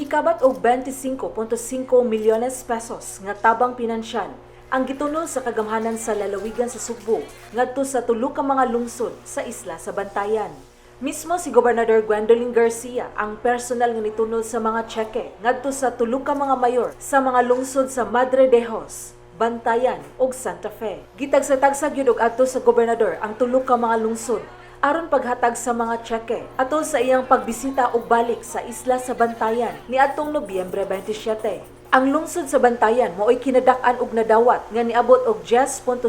Nikabat og 25.5 milyones pesos nga tabang pinansyal ang gitunol sa kagamhanan sa lalawigan sa Sugbo ngadto sa tulo ka mga lungsod sa isla sa Bantayan. Mismo si Gobernador Gwendolyn Garcia ang personal nga nitunol sa mga tseke ngadto sa tulo ka mga mayor sa mga lungsod sa Madre de Dios, Bantayan ug Santa Fe. Gitagsa-tagsa gyud og adto sa gobernador ang tulo ka mga lungsod aron paghatag sa mga tseke atol sa iyang pagbisita og balik sa isla sa Bantayan niadtong Nobyembre 27. Ang lungsod sa Bantayan mao'y kinadak-an og nadawat nga niabot og 10.5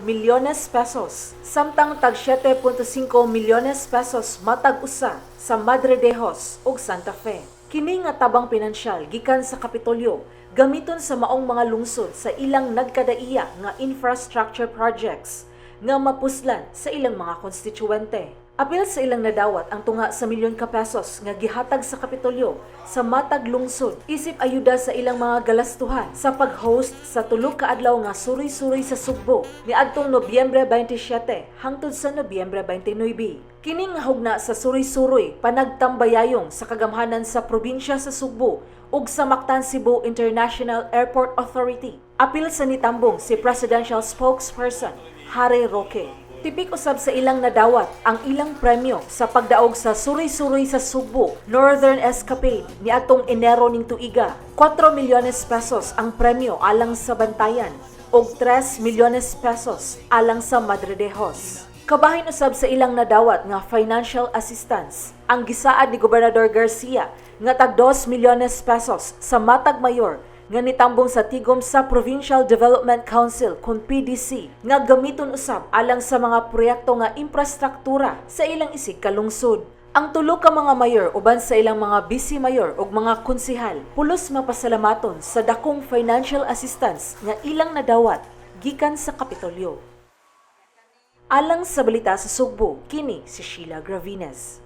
milyones pesos, samtang tag 7.5 milyones pesos matag usa sa Madre de Dios ug Santa Fe. Kini nga tabang pinansyal gikan sa Kapitolyo gamiton sa maong mga lungsod sa ilang nagkadaiya nga infrastructure projects nga mapuslan sa ilang mga konstituente. Apil sa ilang nadawat ang tunga sa milyon ka pesos nga gihatag sa Kapitolyo sa matag lungsod isip ayuda sa ilang mga galastuhan sa pag-host sa tulo ka adlaw nga Suroy-suroy sa Sugbo niadtong Nobyembre 27 hangtod sa Nobyembre 29. Kini nga hugna sa suroy-suroy panagtambayayong sa kagamhanan sa probinsya sa Sugbo ug sa Mactan Cebu International Airport Authority. Apil sa nitambong si Presidential Spokesperson Harry Roque. Tipik usab sa ilang nadawat ang ilang premyo sa pagdaog sa Suroy-suroy sa Sugbo Northern Escapade niadtong Enero ning tuiga. 4 milyones pesos ang premyo alang sa Bantayan ug 3 milyones pesos alang sa Madridejos. Kabahin usab sa ilang nadawat nga financial assistance ang gisaad ni Gobernador Garcia nga tag 2 milyones pesos sa matag mayor nga nitambong sa tigom sa Provincial Development Council kon PDC nga gamiton usab alang sa mga proyekto nga infrastruktura sa ilang isig kalungsod. Ang tulo ka mga mayor uban sa ilang mga vice mayor ug mga konsehal pulos mapasalamaton sa dakong financial assistance nga ilang nadawat gikan sa Kapitolyo. Alang sa Balita sa Sugbo, kini si Sheila Gravines.